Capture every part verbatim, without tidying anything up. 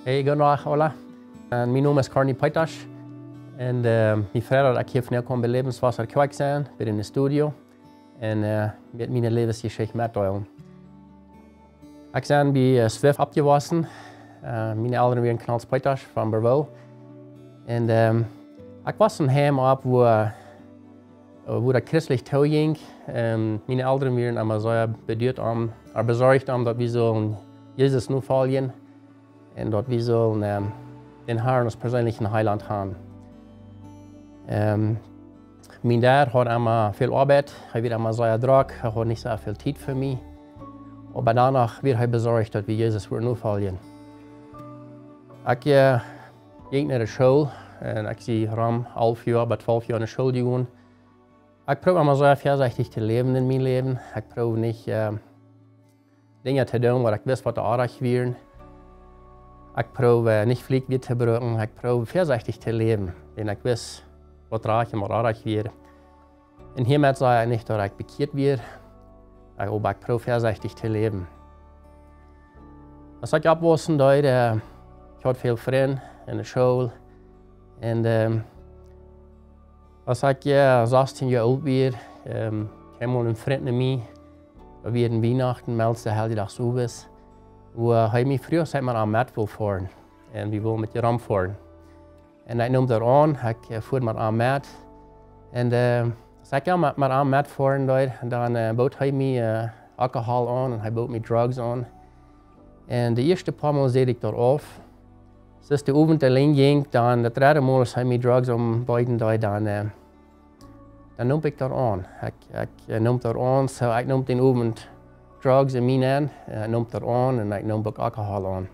Hey, goondach aula. Mien Nomen es Corny Peetasch. Un mie freit daut ekj hia vondoag kaun bie Lebenswasser Kjoakj sennen, bie en Studio. Un met miene Läwensjeschicht metdeelen. Ekj sie bie Swift oppjewossen. Miene Elren wieren Knauls Peetasch von Berwoo. Un ekj wos en Heim opp, wua wua daut christlich toojinkj. Miene Elren wieren emma sea beduat om, ooda besorcht om, daut wie sullen Jesus nofoljen un daut wie sullen dän Harn aus perseenlichen Heilaunt han. Mien Dad haud emma väl Oabeit, hee wia emma sea drock, hee haud nich soo väl Tiet fa mie. Oba doano wia hee besorcht, daut wie Jesus wudden nofoljen. Ekj jinkj no de School un ekj sie rom alf Joa bat twalf Joa en de School jegonen. Ekj proow emma sea väasechtich to läwen en mien Läwen. Ekj proow nich Dinja to doonen, waut ekj wist, waut oajch wieren. Ekj proow nich fliek wia to bruken. Ekj proow väasechtich to läwen, wiels ekj wist, waut rajcht un waut oajch wia. Un hiamet saj ekj nich, daut ekj bekjieet wia, oba ekj proow väasechtich to läwen. Aus ekj oppwossen deed, ekj haud väl Frind en de School. Un aus ekj sastieen Joa oolt wia, kjeem mol en Frint no mie, daut wia en Wienachten, meist Heljedachs owes, wua hee mie fruach, aus ekj met am met wull foaren. Un wie wullen met am rom foaren. Un ekj neem daut aun, ekj fua met am met. Un aus ekj met am met foaren deed, dan bood hee mie Alkohol aun un hee bood mie drugs aun. Un de ieeschte poa Mol säd ekj daut auf. Soo aus de Owent lenja jinkj, dan daut dredde Mol, aus hee mie drugs aunbeeden deed, dan neem ekj daut aun. Ekj neem daut aun, soo ekj neem dän Owent drugs en mie nenn, ekj neem daut aun un ekj neem uk Alkohol aun.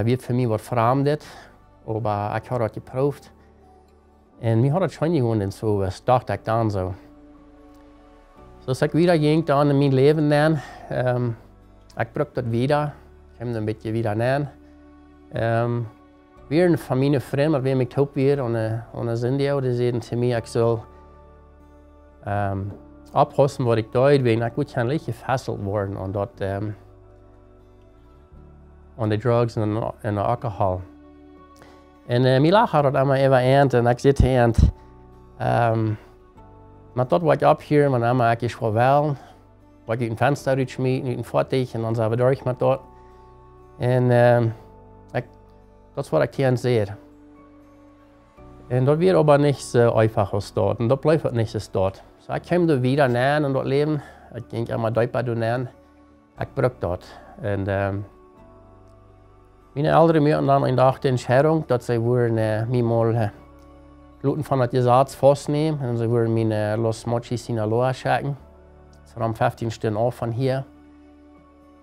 Wia fa mie waut Framdet, oba ekj haud daut jeprooft. Un mie haud daut scheen jegonen, un soo docht ekj dan soo. Soo aus ekj wieda jinkj dan en mien Läwen nenn, ekj brukt daut wieda, kjeem en bät wieda nenn. Wieren von miene Frind, met wäm ekj toop wia aun de Sinndach, dee säden to mie, ekj sull oppaussen, waut ekj deed, wiels ekj wudd kjennen leicht jefesselt woaren aun daut, aun de drugs un de Alkohol. Un mie lach daut emma äwa an un ekj säd to an, met daut, waut ekj opphieren, wan emma ekj es woa wellen, waut ekj ut en Fensta rutschmieten, ut en Foatich, un dan sent wie derch met daut. Un daut es, waut ekj to an säd. Un daut wia oba nich soo eefach aus daut. Un daut bleef uk nich soo aus daut. Soo ekj kjeem doa wieda nenn en daut Läwen. Ekj jinkj emma deepa doa nenn. Ekj brukt daut. Un miene Elren muaken dan een Dach de Entscheidunk, daut see wudden mie mol loten von daut Jesaz faustnämen un see wudden mie no Los Mochis, Sinaloa schekjen. Daut es rom feftieen Stund auf von hia.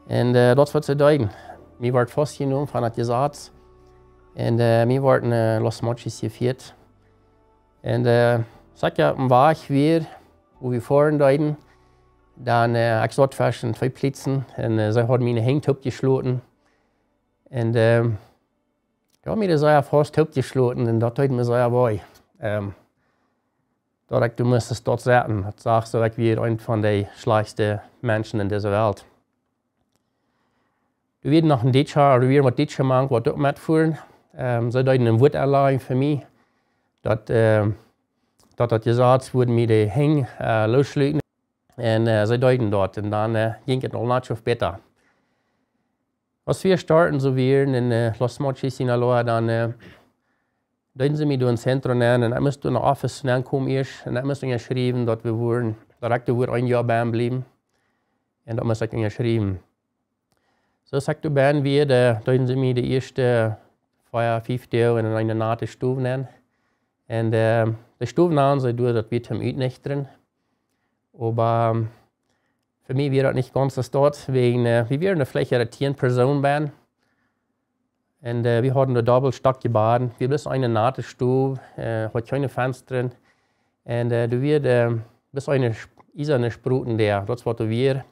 Un daut es, waut see deeden. Mie wort faustjenomen von daut Jesaz. Un mie wort no Los Mochis jefieet. Un aus ekj opp dän Wajch wia, wua wie foaren deeden, dan, ekj saut tweschen twee Plietsen un see hauden miene Henj toopjeschloten. Un dee hauden mie sea faust toopjeschloten un daut deed mie sea wee. Daut ekj doa must doa setten. Daut sach soo, ekj wia eent von de schlajchtste Menschen en dise Welt. Doa wia noch en Dietscha, doa wia waut Dietsche mank, waut uk metfuaren. See deeden en Wuat aunlajen fa mie, daut, daut daut Jesaz wudd mie de Henj loosschluten. Un see deeden daut. Un dan jinkj et aul nich väl bäta. Aus wie storten, soo wieren en Los Mochis, Sinaloa, dan deeden see mie doa en Centro nenn un ekj must doa en Office nenn komen ieescht un ekj must unjaschriewen, daut wie wudden, daut ekj doa wudd een Joa benn bliewen. Un daut must ekj unjaschriewen. Soo aus ekj doa benn wia, deeden see mie de ieeschte vea, fief Doag en eene nate Stow nenn. Un de Stow nanen see doa, daut wia toom utnichtren. Oba fa mie wia daut nich gaunz soo aus daut, wäajen wie wieren veleicht tieen Persoonen benn. Un wie hauden doa dobbelt stockje Bad. Wia bloos eene nate Stow, haud kjeene Fenstren. Un doa wia bloos eene iesane Sprotendäa, daut es, waut doa wia.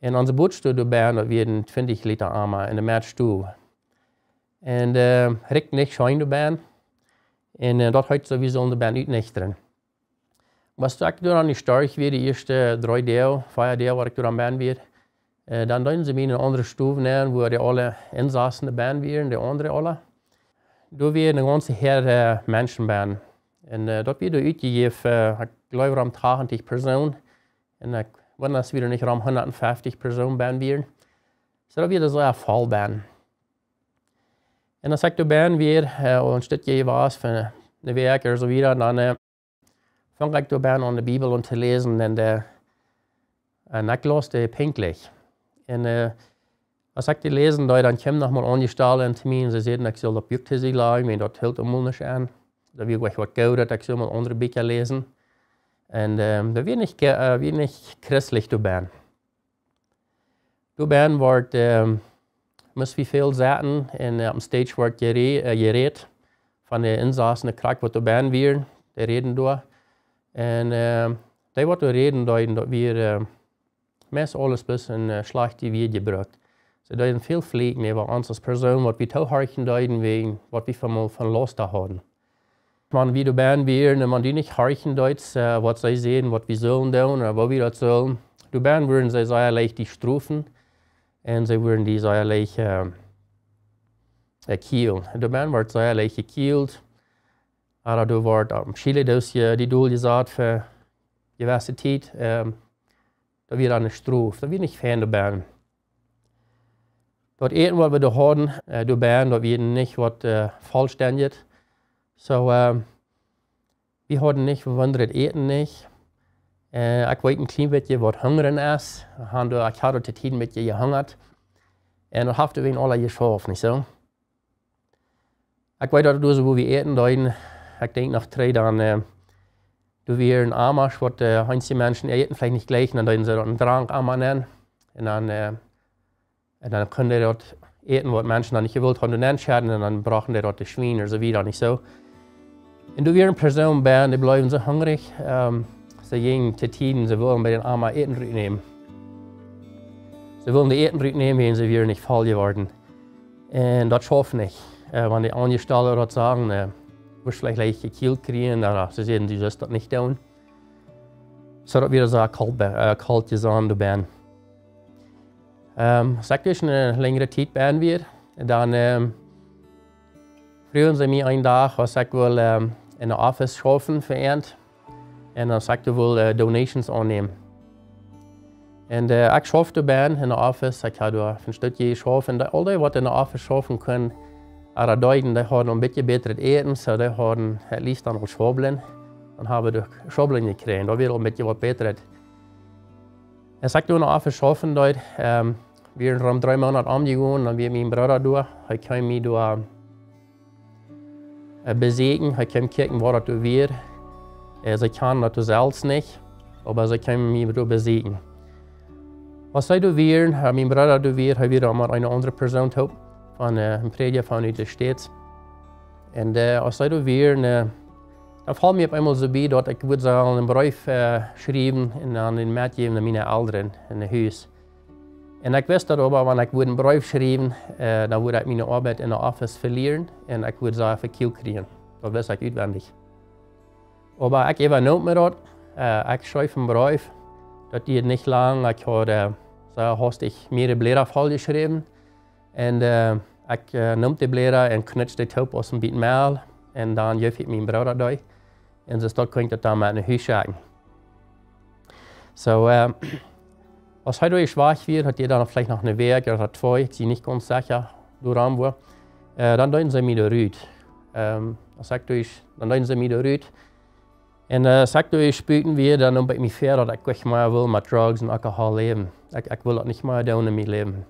Un onse Bodstow doa benn, daut wia en twintich Lita Ama en de Mett Stow. Un rikjt nich scheen doa benn. Un daut heet soo, wie sullen doa benn utnichtren. Aus ekj doa aun de Storch wia, de ieeschte dree Doag, vea Doag, waut ekj doa aun benn wia, Dan deeden see mie en eene aundre Stow nenn, wua de aule Insassen benn wieren, de aundre aula. Doa wia eene gaunze Häad Menschen benn. Un daut wia doa utjejäft, ekj jleew, rom tachentich Persoonen. Un ekj wunda, aus wie doa nich rom hundatfeftich Persoonen benn wieren. Soo daut wia doa sea voll benn. Un aus ekj doa benn wia, een Stootje wia fa eene Wäakj ooda soo wieda, dan funk ekj doa benn aun de Bibel aun to läsen un ekj laus dee pinkjlich. Un aus ekj dee läsen deed, dan kjeemen noch mol Aunjestalde to mie un see säden, ekj sull daut Buak to Sied lajen, wiels daut hilt emol nuscht aun. Daut wia uk waut Goodet, ekj sull mol aundre Bieekja läsen. Un daut wia nich christlich doa benn. Doa benn wort, must wie väl setten un opp dän stage wort jerät von de Insassen, de Krakjt waut doa benn wieren, dee räden doa. Un dee waut doa räden deeden, daut wia meist aules bloos een schlajchtet Wuat jebrukt. See deeden väl flieekjen äwa ons aus Persoon, waut wie toohorchen deeden, wäajen waut wie von Lausta hauden. Wan wie doa benn wieren un wan du nich horchen deetst, waut see säden, waut wie sullen doonen ooda woo wie daut sullen, doa benn wudden see sea leicht die strofen un see wudden die sea leicht kjielen. Doa benn wort sea leicht jekjielt. Ooda doa wort opp Chile-Doos die dol jesat fa jewesse Tiet. Daut wia dan eene Strof, daut wia nich fein doa benn. Daut Äten waut wie doa hauden doa benn, daut wia nich waut vollstendjet. Soo, wie hauden nich wundret Äten nich. Ekj weet een kjlien bät waut hungren es. Ekj haud doa to Tieden een bät jehungat. Un daut haft doa wäajen aula jeschauft, nich soo? Ekj weet daut doa soo, wua wie äten deeden, ekj denkj noch trigj dan, doa wieren Amasch, waut eenje Menschen äten veleicht nich jlikjen, dan deeden see daut een Drankama nenn. Un dan kunn dee daut Äten, waut Menschen dan nich jewult hauden, nenn schedden un dan brochten dee daut de Schwien ooda soo wieda, nich soo? Un doa wia eene Persoon benn, dee bleewen soo hungrich, see jinjen to Tieden, see wullen bie dän Ama Äten rutnämen. See wullen de Äten rutnämen, wiels see wieren nich voll jeworden. Un daut schauft nich. Wan de Aunjestalde daut sagen, wurscht veleicht leicht jekjielt kjrieen, ooda see säden, du sust daut nich doonen. Soo daut wia soo kolt jeseenen doa benn. Aus ekj doa eene lenjre Tiet benn wia, dan fruagen see mie een Dach, aus ekj wull en de Office schaufen fa an. Un aus ekj doa wull donations aunnämen. Un ekj schauft doa benn en de Office, ekj haud doa fa een Stootje jeschauft un aul dee waut en de Office schaufen kunnen, ooda deeden, dee hauden een bät bätret Äten, soo dee hauden at least dan waut Schwablen. Dan hab wie de Schwablen jekjräajen, daut wia een bät waut bätret. Aus ekj doa en de Office schaufen deed, wieren rom dree Moonat omjegonen, dan wia mien Brooda doa, hee kjeem mie doa besieekjen, hee kjeem kjikjen waut daut doa wia. See kjanden daut doa selfst nich, oba see kjeemen mie doa besieekjen. Aus see doa wieren, mien Brooda doa wia, hee wia doa met eene aundre Persoon toop, von een Prädja von de States. Un aus see doa wieren, dan foll mie opp eemol soo bie daut ekj wudd sellen een Breef schriewen un dan dän metjäwen no miene Elren en daut Hus. Un ekj wist daut oba, wan ekj wudd een Breef schriewen, dan wudd ekj miene Oabeit en de Office velieren un ekj wudd sea vekjielt kjrieen. Daut wist ekj utwendich. Oba ekj äwanoom mie daut, ekj schreef een Breef, daut dieed nich lang, ekj haud sea hastich mearere Bläda voll jeschräwen. Un ekj neem de Bläda un knitscht dee toop aus een bät Mäl. Un dan jeef ekj mien Brooda dee. Un soo daut kunn ekj daut dan met no Hus schekjen. Soo, aus hee doa schwak wia, haud hee dan veleicht noch eene Wäakj ooda twee, ekj sie nich gaunz secha, doarom wua. Dan deeden see mie doa rut. Aus ekj doa, dan deeden see mie doa rut. Un aus ekj doa buten wia, dan neem ekj mie väa, daut ekj nich mea wull met Drugs un Alkohol läwen. Ekj wull daut nich mea doonen en mien Läwen.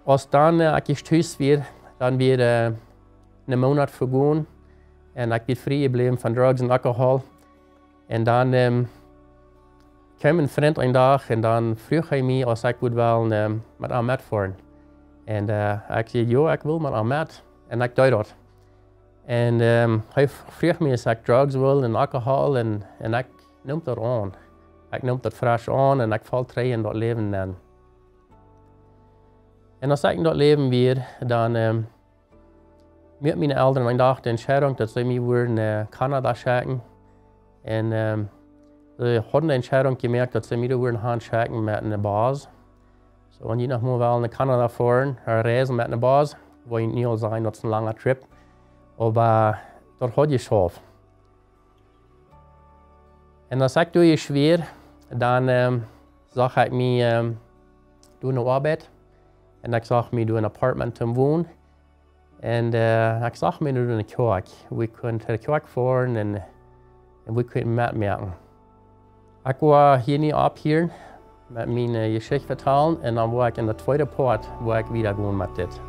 Aus dan ekj ieescht tus wia, dan wia een Moonat vegonen un ekj wia frie jebläwen von Drugs un Alkohol. Un dan kjeem een Frint een Dach un dan fruach hee mie, aus ekj wudd wellen met am metfoaren. Un ekj säd: "Jo, ekj wull met am met." Un ekj deed daut. Un hee fruach mie, aus ekj Drugs wull un Alkohol, un ekj neem daut aun. Ekj neem daut fresch aun un ekj foll trigj en daut Läwen nenn. Un aus ekj en daut Läwen wia, dan muaken miene Elren een Dach de Entscheidunk, daut see mie wudden no Kanada schekjen. Un see hauden de Entscheidunk jemoakt, daut see mie doa wudden han schekjen met een Bus. Soo, wan jie noch mol wellen no Kanada foaren, reisen met ne Bus, woa ekj nu aul sajen, daut es een langa Trip. Oba daut haud jeschauft. Un aus ekj doa jeschwäa, dan sach ekj mie doa ne Oabeit. Un ekj sach mie doa een Apartment toom wonen. Un ekj sach mie doa ne Kjoakj, wua ekj kunn to de Kjoakj foaren un wua ekj kunn metmoaken. Ekj woa hia nu opphieren met miene Jeschicht vetalen un dan woa ekj en de tweede Poat, woa ekj wieda gonen met dit.